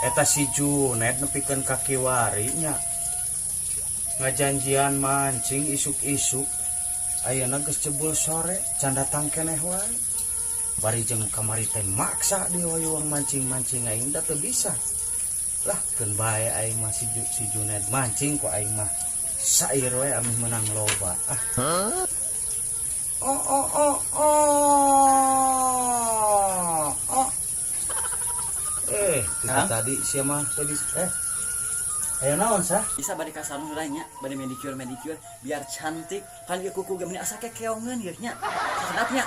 Eta si Junet nepikeun ka kiwari nya, ngajanjian mancing isuk-isuk. Ayeuna geus jebul sore, can datang keneh wae. Bari jeung kamari teh maksa dihoyong mancing-mancing, aing da teu bisa lah. Keun bae aing mah, si Junet mancing ku aing mah sair we, ameh menang loba ah. Oh oh oh oh oh, eh, kita tadi siapa tadi? Eh, ayo naon sah? Bisa bade ka salon heula nya, bade manicure manicure biar cantik. Kan ieu kuku ge meni asa kekeongeun ieu nya. Sakedap nya.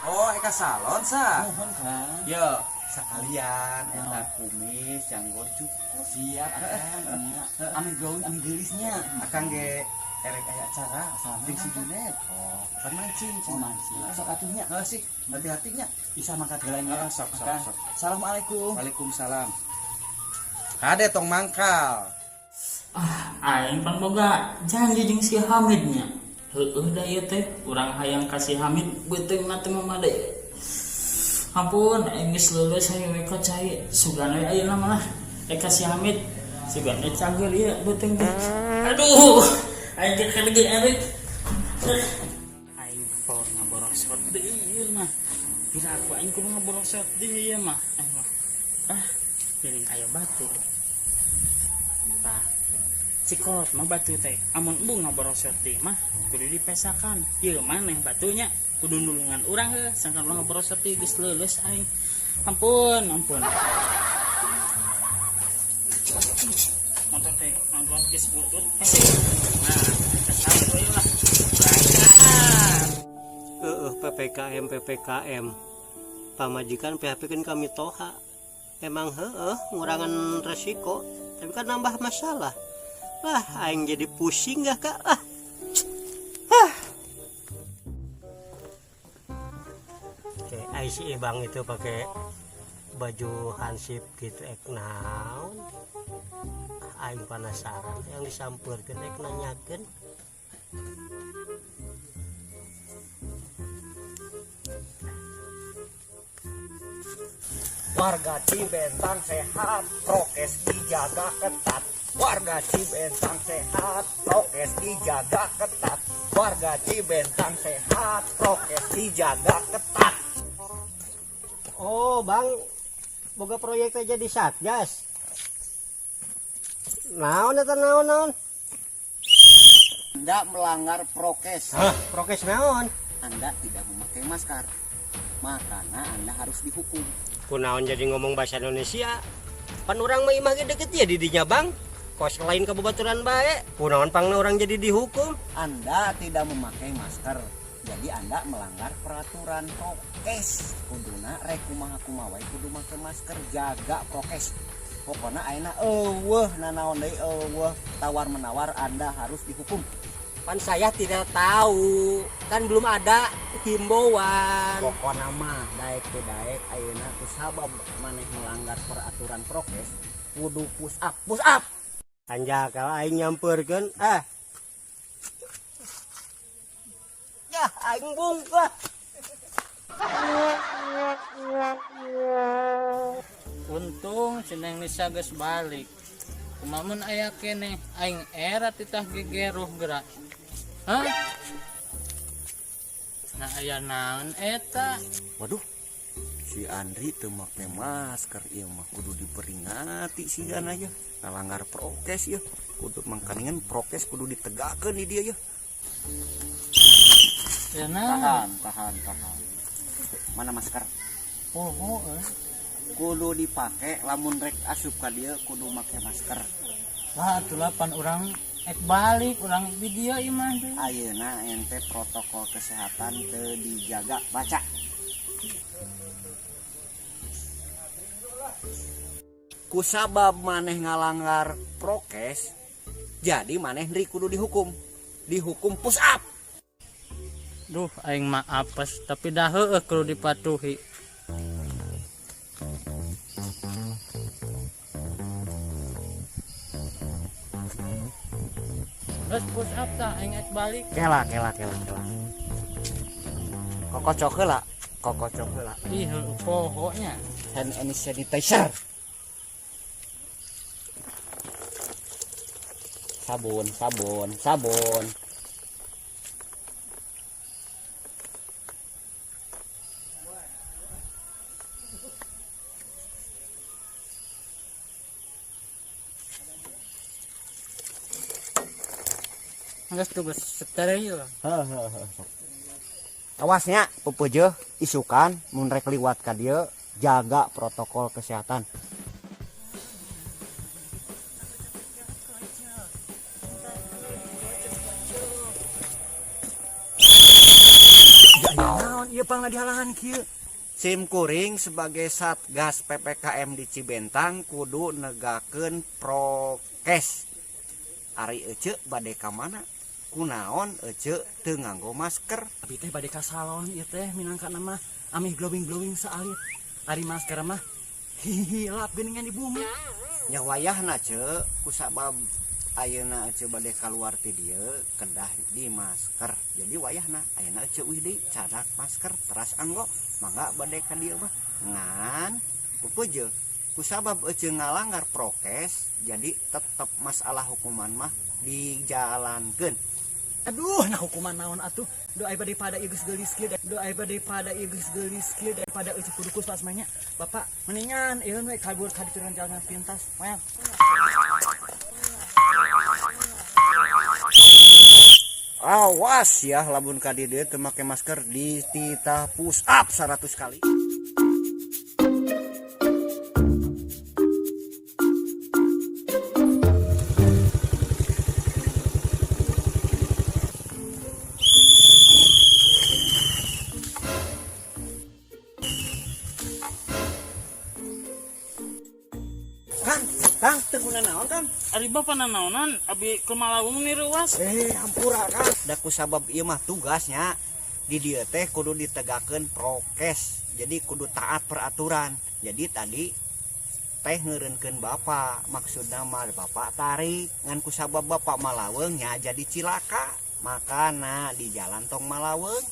Oh, ka salon sah? Mohon, Kang. Yo, sekalian eta kumis janggot cukur. Siap, Akang nya. Ameh glowing, ameh geulis nya. Akang ge erek aya acara Acara jeung si Junet. Oh, kan mancing. Oh, mancing. Sok atuh nya. Heeh sih, hati-hati nya. Bisa mangkat heula nya. Ah, sok, sok, Akang. sok. Assalamualaikum. Waalaikumsalam. Kade tong mangkal. Ah, aing pan boga janji jeung si Hamid nya. Heueuh da ieu teh, urang hayang ka si Hamid beuteungna teh mamade. Ampun, aing geus leuleus, hayu we ka cai. Sugan we ayeuna mah lah. Rek ka si Hamid, sugan we cageur ieu beuteung teh. Aduh, aing teh lagi erik. Aing power ngaborosot deui ieu mah. Pira aku aing kudu ngaborosot deui ieu mah. Aing mah. Ah, piring aya batu. Tah, cikolot mah batu teh amun embung ngaborosot deui mah kudu dipesakan. Ieu maneh batunya kudu nulungan urang heuh, sangkan urang ngaborosot deui. Geus leuleus aing, ampun ampun. Motor teh nongkrong geus butut hese. Nah, kita we lah, berangkat. Heeh, PPKM PPKM, pamajikan PHP kan kami toha. Emang heeh, ngurangan resiko, tapi kan nambah masalah lah. Aing jadi pusing gak, Kak? Ah ah. Oke, ai si Ibang itu pakai baju hansip gitu ek naon? Aing penasaran, yang disampeurkeun ek nanyakeun. Warga Cibentang sehat, prokes dijaga ketat. Warga Cibentang sehat, prokes dijaga ketat. Warga Cibentang sehat, prokes dijaga ketat. Oh, Bang, boga proyek teh jadi satgas. Naon eta, naon naon? Anda melanggar prokes. Hah, prokes naon? Anda tidak memakai masker. Makanya Anda harus dihukum. Kunaon jadi ngomong bahasa Indonesia? Pan urang mah imah ge deket ya di dinya, Bang. Kos lain ka babaturan bae. Kunaon pangna urang jadi dihukum? Anda tidak memakai masker. Jadi Anda melanggar peraturan prokes. Kuduna rek kumaha kumaha wae kudu make masker, jaga prokes. Pokoknya ayeuna euweuh nanaon deui, euweuh tawar menawar, Anda harus dihukum. Pan saya tidak tahu, kan belum ada himbauan. Pokokna mah daek teu daek ayeuna ku sabab maneh melanggar peraturan prokes kudu push up, push up. Anja kalau aing nyamperkeun ah. Ya, aing bungkah. Untung si Neng Nisa geus balik. Kumaha mun aya keneh, aing era titah gegeruh geura. Hah? Nah, aya naon eta? Waduh, si Andri teu make masker, ieu mah kudu diperingati sigana ya. Ngalanggar prokes ya. Kudu mangkaningan prokes kudu ditegakkeun di dia ya. Ya naon? Tahan, tahan, tahan. Mana masker? Oh, eh. Kudu dipake lamun rek asup ka dieu kudu make masker. Wah, atulah pan urang ek balik urang di dieu ieu mah teh. Ayeuna ente protokol kesehatan teu dijaga, baca. Kusabab maneh ngalanggar prokes, jadi maneh ndri kudu dihukum. Dihukum push up. Duh, aing mah apes tapi dah heueuh kudu dipatuhi. Terus push up tah aing ek balik. Kela kela kela kela. Kokocok heula, kokocok heula. Ih, heueuh pokoknya. Hand sanitizer. Sabun, sabun, sabun. Geus tugas steril. Awasnya pepejeuh isukan mun rek liwat ka dieu jaga protokol kesehatan. Naon ieu pangna dihalangan kieu? Sim kuring sebagai Satgas PPKM di Cibentang kudu negakeun prokes. Ari ece bade ka mana? Kunaon ece teu nganggo masker? Abi teh bade ka salon ieu teh minangkana mah amih glowing-glowing saalit. Ari masker mah hilap geuningan di bumi. Nya wayahna ce kusabab ayeuna ece bade kaluar ti dieu kedah di masker. Jadi wayahna ayeuna ece uih deui cadak masker teras anggo mangga bade ka dieu mah. Ngan peupeujeuh kusabab ece ngalanggar prokes jadi tetep masalah hukuman mah dijalankeun. Aduh, nah hukuman naon atuh? Doa bade pada ieu geus geulis kieu, doa bade pada ieu geus geulis kieu daripada eueuh kudu kus asmanya. Bapak, mendingan ieu we kabur ka ditu jalan pintas. Moyang. Awas ya lamun ka dieu teu make masker dititah push up 100 kali. Kang, Kang, teu guna naon, Kang? Ari bapak nanaonan, abi kumalawung nih ruas. Hampura, Kang. Da kusabab ieu mah tugasnya di dieu teh kudu ditegakkeun prokes. Jadi kudu taat peraturan. Jadi tadi teh ngeureunkeun bapak, maksudna mah bapak tarik ngan kusabab bapak malaweung nya jadi cilaka. Makana di jalan tong malaweung.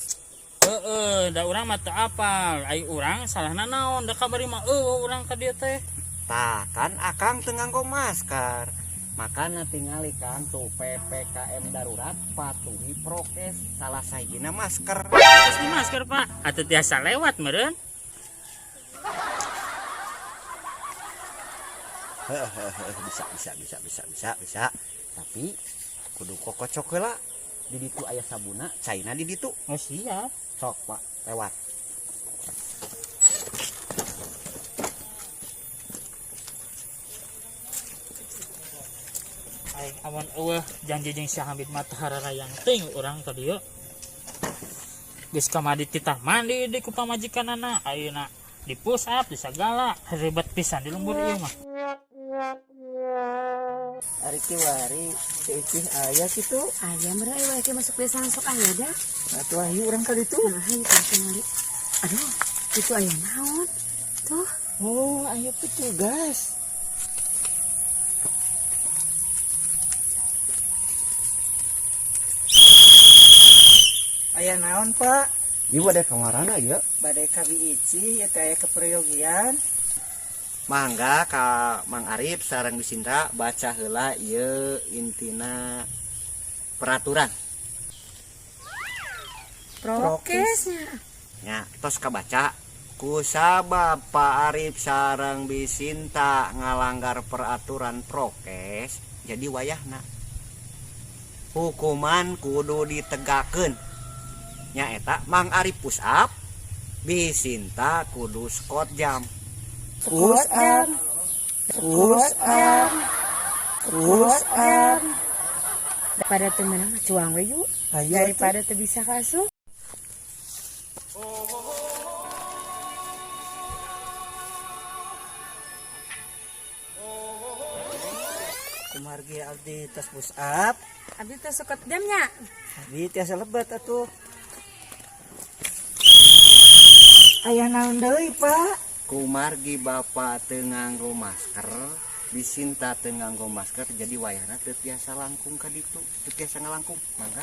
Heeh, da urang mah teu apal. Ai urang salahna naon? Da kabari mah eueuh urang ka dieu teh. Tah kan akang teu nganggo masker. Makana tingali kan tuh PPKM darurat patuhi prokes salah sahijina masker. Terus di masker Pak, atuh tiasa lewat meureun. Bisa bisa bisa bisa bisa bisa. Tapi kudu kokocok heula. Di ditu aya sabuna, caina di ditu. Oh siap. Sok Pak, lewat. Aing amun eueuh janji jeung si Hamid mah teu hararayang teuing urang ka dieu. Geus kamari titah mandi di ku pamajikanana, ayeuna di push up di sagala ribet pisan di lembur ieu mah. Ari kiwari teu icih aya kitu. Aya meureun aya wae masuk desa sok aya da. Atuh ayu urang ka ditu. Nah, hayu tah tingali. Aduh, itu aya naon? Tuh. Oh, aya petugas. Aya naon, Pak? Ieu bade ka marana ieu? Bade ka Bi Ici, ieu teh aya keperyogian. Mangga ka Mang Arif sareng Bisindra baca heula ieu intina peraturan. Prokesnya. Nya, tos kabaca. Kusabab Pak Arif sareng Bisinta ngalanggar peraturan prokes, jadi wayahna hukuman kudu ditegakkeun. Nya eta Mang Arif push up, Bisinta kudu squat jam. Push up. Push up. Push up. Daripada teu meunang mah cuang we yuk. Ayo. Daripada teu bisa kaasup. Kumargi abdi tos push up. Abdi teh squat jam nya. Abdi tiasa lebet atuh. Aya naon deui, Pak? Kumargi bapak teu nganggo masker, disinta teu nganggo masker, jadi wayahna teu tiasa langkung ka ditu, teu tiasa ngalangkung. Mangga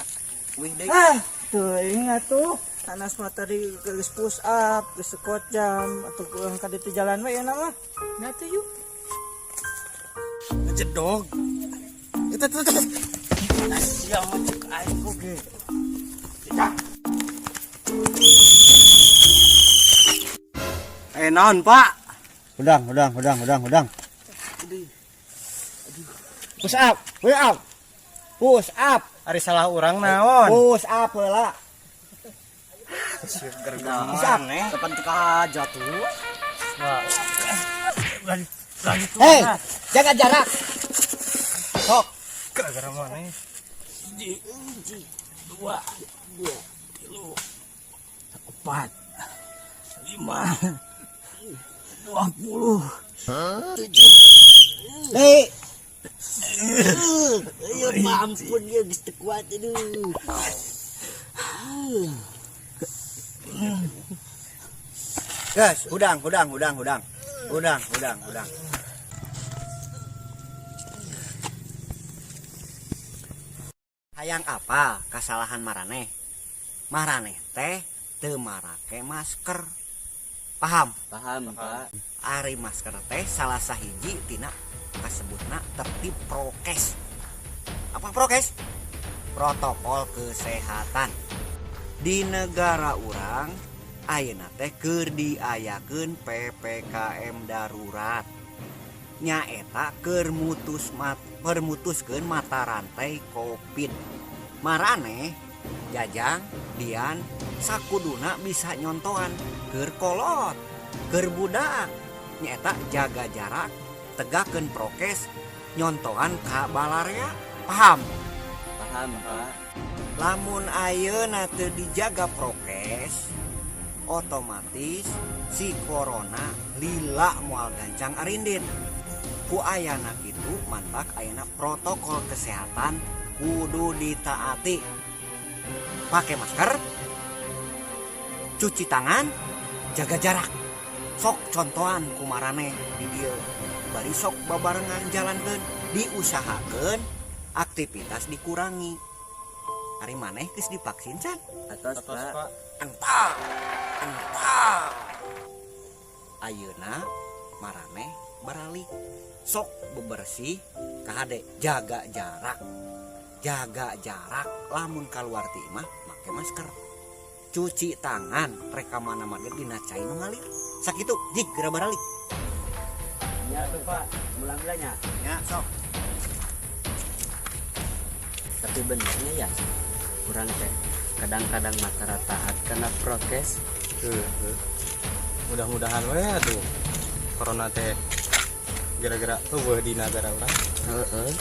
uih deui. Ah, teuing atuh. Sanes mah tadi geus push up, geus squat jam, atuh kurang ka ditu jalan we ya mah. Nah tuh yuk. Ngejedog. Itu. Sia mah cek aing oge. Eh naon, Pak? Udang, udang, udang, udang, udang. Push up, push up. Push up. Ari salah urang naon? Push up heula. Push up. Kapan teu jatuh? Hei, jaga jarak. Sok. Gara-gara mana? 1, 2, 3, 4, 5, 20. Hei. Ya ampun ya geus teu kuat aduh. Guys, udang, udang, udang, udang. Udang, udang, udang. Hayang apa kesalahan maraneh? Maraneh teh teu marake masker. Paham? Paham, Pak. Ari masker teh salah sahiji tina kasebutna tertib prokes. Apa prokes? Protokol kesehatan. Di negara urang ayeuna teh keur diayakeun PPKM darurat. Nyaeta keur mutus mat permutuskeun mata rantai Covid. Maraneh Jajang Dian sakuduna bisa nyontohan keur kolot, keur budak. Nyaeta jaga jarak, tegakkeun prokes, nyontohan ka balarea. Paham? Paham, Pak. Lamun ayeuna teu dijaga prokes, otomatis si corona lila moal gancang arindit. Ku ayana kitu mantak ayana protokol kesehatan kudu ditaati. Pakai masker, cuci tangan, jaga jarak. Sok contohan ku maraneh di dieu. Bari sok babarengan jalankeun, diusahakeun aktivitas dikurangi. Ari maneh geus divaksin can? Atos, Pak. Entah, entah. Ayeuna maraneh baralik. Sok bebersih kahade, jaga jarak. Jaga jarak lamun kaluar ti imah make masker. Cuci tangan rek ka mana-mana dina cai nu ngalir. Sakitu jig geura baralik. Ya tuh, Pak. Mulang-mulanya. Ya, sok. Tapi benernya ya, kurang teh. Kadang-kadang mata taat karena prokes. Mudah-mudahan we atuh. Corona teh gara-gara euweuh di nagara urang. Heeh.